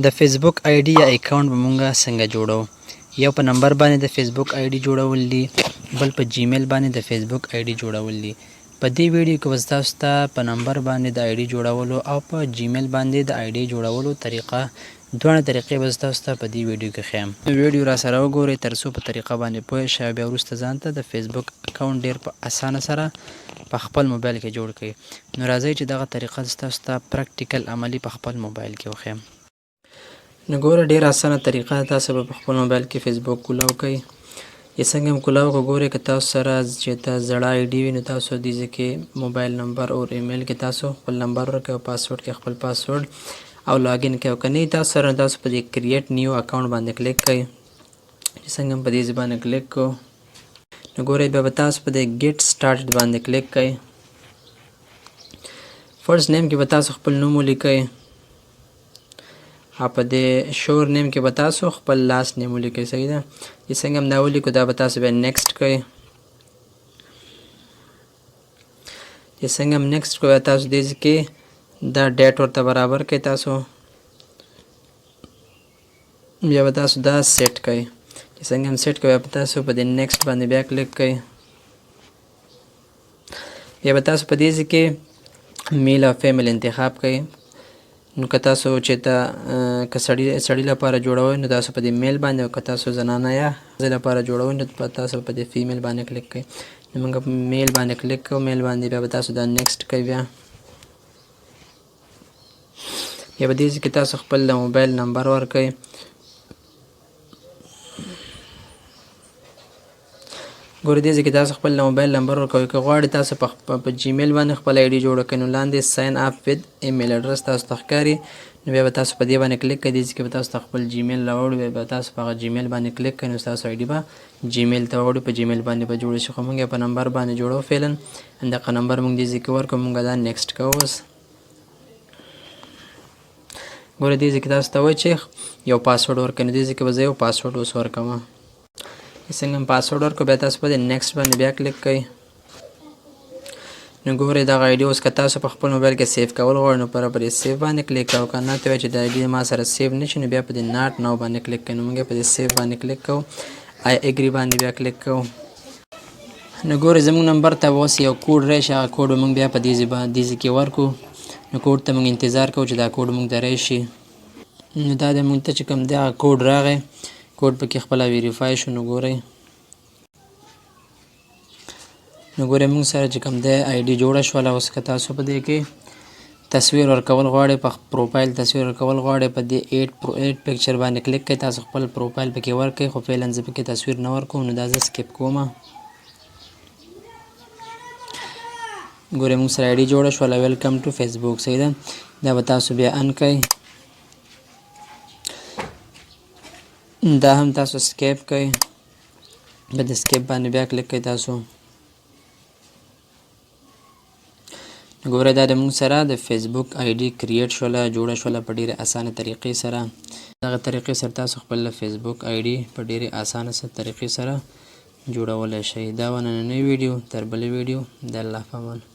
د فیسبوک آی ډي یا اکاونټ به مونږه څنګه جوړو؟ یو په نمبر باندې د فیسبوک آی ډي جوړول دي، بل په جیمیل باندې د فیسبوک آی ډي جوړول دي. په دې ویډیو کې به تاسو ته په نمبر باندې د آی ډي جوړولو او په جیمیل باندې د آی ډي جوړولو طریقه، دواړه طریقې به تاسو ته په دې ویډیو کې ښیم. ویډیو را سره وګورئ ترڅو په طریقه باندې پوه شئ او بیا وروسته ځان ته د فیسبوک اکاونټ ډیر په اسانه سره په خپل موبایل کې جوړ کړئ. نو راځئ چې دغه طریقه تاسو ته پریکټیکل عملی په خپل موبایل کې وښیم. نو ګوره، ډیره اسانه طریقه ده، تاسو به په خپل موبایل کې فیسبوک کولاو کوئ. یې څنګه هم کولاو کو، ګورئ، که تاسو سره چې ته زړه آی ډي وي، نو تاسو دې ځای کې موبایل نمبر او ایمیل کې تاسو خپل نمبر ورکړئ او پاسورډ کې خپل پاسورډ او login کوئ. او که نه تاسو سره، تاسو په دې create new account باندې کلیک کړئ. چې څنګه په دې ځای باندې کلیک کو، نو ګورئ، بیا به تاسو په دې get started باندې کلیک کړئ. First name کې به تاسو خپل نوم ولیکئ او په دې surname کې به تاسو خپل last name ولیکئ. صحیح ده؟ چې څنګه هم دا ولیکو، دا به تاسو بیا next کړئ. چې څنګه هم next کوئ، تاسو دې کې دا date ورته برابر کړئ. تاسو بیا به تاسو دا سیټ کړئ. چې څنګه هم سیټ کوئ، به تاسو په دې next باندې بیا کلیک کړئ. بیا به تاسو په دې ځای کې male او female انتخاب کړئ. نو که تاسو چې ته که سړي لپاره جوړوئ، نو تاسو په دې male باندې، او که تاسو زنانه یا ښځې لپاره جوړوئ، نو تاسو په دې female باندې کلیک کړئ. نو موږ په male باندې کلیک کوو. Male باندې بیا به تاسو دا next کوئ. بیا په دې ځای کې تاسو خپل د موبایل نمبر ورکړئ. ګورئ، دې ځای کې تاسو خپل د موبایل نمبر ورکوئ. که غواړئ تاسو په جیمیل باندې خپل آی ډي جوړه کړئ، نو لاندې sign up with email address تاسو ته ښکاري، نو بیا به تاسو په دې باندې کلیک کړئ. دې ځای کې به تاسو ته خپل جیمیل راوړي، بیا به تاسو په هغه جیمیل باندې کلیک کړئ، نو ستاسو آی ډي به جیمیل ته وړي، په جیمیل باندې به جوړ شي. خو موږ یې په نمبر باندې جوړو فعلا. دغه نمبر موږ دې ځای کې ورکړو، موږ دا next کوو. اوس ګوره، دې ځای کې تاسو ته وایي چې یو پاسورډ ورکړئ، نو دې ځای کې به زه یو پاسورډ اوس ورکوم. څنګه هم پاسورډ ورکړو، بیا تاسو په دې next باندې بیا کلیک کړئ. نو ګورئ، دغه آی ډي اوس که تاسو په خپل موبایل کې save کول غواړئ، نو پر دې save باندې کلیک کوئ. که نه، ته وایې چې د آی ډي ما سره save نه شي، نو بیا په دې not now باندې کلیک کړئ. نو موږ په دې save باندې کلیک کوو، I agree باندې بیا کلیک کوو. نو ګورئ، زموږ نمبر ته اوس یو کوډ راشي، هغه کوډ به موږ بیا په دې ځای کې ورکړو. نو کوډ ته موږ انتظار کوو چې دا کوډ موږ ته راشي. نو دا د موږ ته چې کوم دی، هغه کوډ راغی، کوډ پکې خپله verify شو. نو ګورئ، موږ سره چې کوم دی، آی ډي جوړه شوله. اوس که تاسو په دې کې تصویر ورکول غواړئ، په پروفایل تصویر ورکول غواړئ، په دې add picture باندې کلیک کړئ، تاسو خپل پروفایل پکې ورکړئ. خو فعلا زه پکې تصویر نه ورکوم، نو دا زه skip کوم. ګورئ، موږ سره آی ډي جوړه شوله. Welcome to Facebook. صحیح ده؟ دا به تاسو بیا on کړئ، دا هم تاسو skip کړئ، په دې skip باندې بیا کلیک کړئ تاسو. ګوره، دا د موږ سره د فیسبوک آی ډي create شوله، جوړه شوله په ډیره اسانه طریقې سره. دغه طریقې سره تاسو خپل فیسبوک آی ډي په ډیره اسانه طریقې سره جوړولی شئ. دا وه نننۍ ویډیو. تر بلې ویډیو د الله په امان.